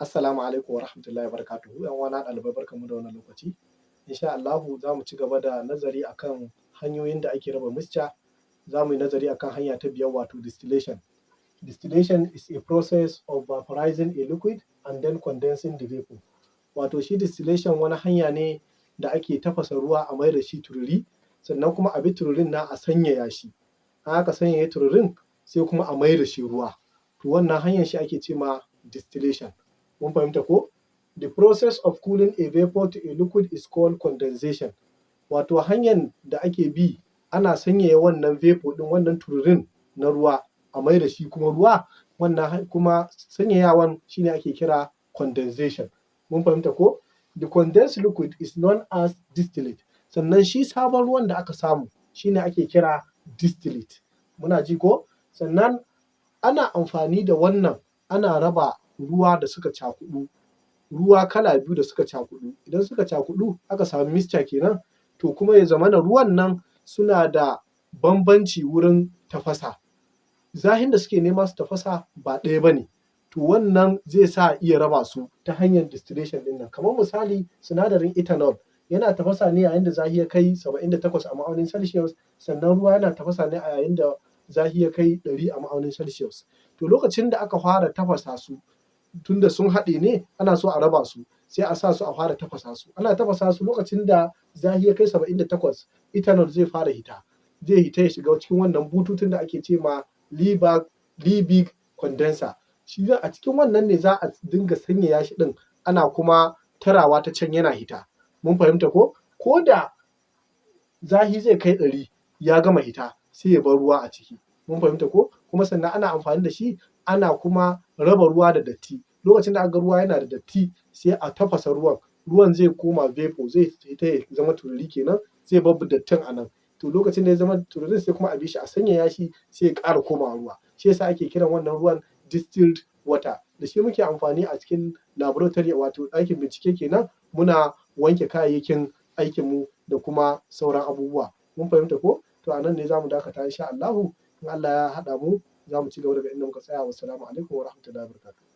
Assalamu alaikum wa rahmatullahi wa barakatuhu. ‘Yan uwana ɗalibai, barkanmu da wannan lokaci. Insha Allahu za mu ci gaba da nazari akan hanyoyin da ake raba mixture. Za mu yi nazari akan hanya ta biyar, wato distillation. Distillation is a process of vaporizing a liquid and then condensing the vapor. Wato shi distillation wani hanya ne da ake tafasa ruwa a mai da shi tururi, sannan kuma a bi tururin nan a sanyaya shi. In aka sanyaya tururin, sai kuma a mai da shi ruwa. To wannan hanyar shi ake ce ma distillation. Mun fahimta ko? The process of cooling a vapor to a liquid is called condensation. Wato hanyar da ake bi ana sanyaya wannan vapor ɗin, wannan tururin na ruwa, a mai da shi kuma ruwa, wannan kuma sanyayawan shi ne ake kira condensation. Mun fahimta ko? The condensed liquid is known as distillate. Sannan shi sabon ruwan da aka samu shi ne ake kira distillate. Muna ji ko? Sannan ana amfani da wannan ana raba ruwa da suka cakuɗu, ruwa kala biyu da suka cakuɗu. Idan suka cakuɗu aka samu mixture kenan, to kuma ya zamana ruwan nan suna da bambanci wurin tafasa. Zahin da suke nema su tafasa ba ɗaya ba ne. To wannan zai sa a iya raba su ta hanyar distillation ɗin nan. Kamar misali, sinadarin ethanol yana tafasa ne yayin da zafi ya kai 78 a ma'aunin Celsius, sannan ruwa yana tafasa ne a yayin da zafi ya kai 100 a ma'aunin Celsius. To lokacin da aka fara tafasa su, tunda sun haɗe ne, ana so a raba su, sai a sa su a fara tafasa su. Ana tafasa su, lokacin da zafi ya kai 78, ethanol zai fara hita. Zai hita ya shiga cikin wannan bututun da ake ce ma Liebig condenser. Shi a cikin wannan ne za a dinga sanyaya shi ɗin, ana kuma tarawa ta can yana hita. Mun fahimta ko? Ko da zafi zai kai 100, ya gama hita, sai ya bar ruwa a ciki. Mun fahimta ko? Kuma sannan ana amfani da shi ana kuma raba ruwa da datti. Lokacin da aka ga ruwa yana da datti, sai a tafasa ruwan, ruwan zai koma vapor, zai fita ya zama tururi kenan, zai bar dattin a nan. To lokacin da ya zama tururin, sai kuma a bi shi a sanyaya shi, sai ya ƙara komawa ruwa. Shi yasa ake kiran wannan ruwan distilled water. Da shi muke amfani a cikin laboratory, wato ɗakin bincike kenan, muna wanke kayayyakin aikinmu da kuma sauran abubuwa. Mun fahimta ko? To a nan ne za mu dakata. Insha Allahu, in Allah ya haɗa mu, za mu ci gaba daga inda muka tsaya. Wassalamu alaikum wa rahmatullahi wa barakatuh.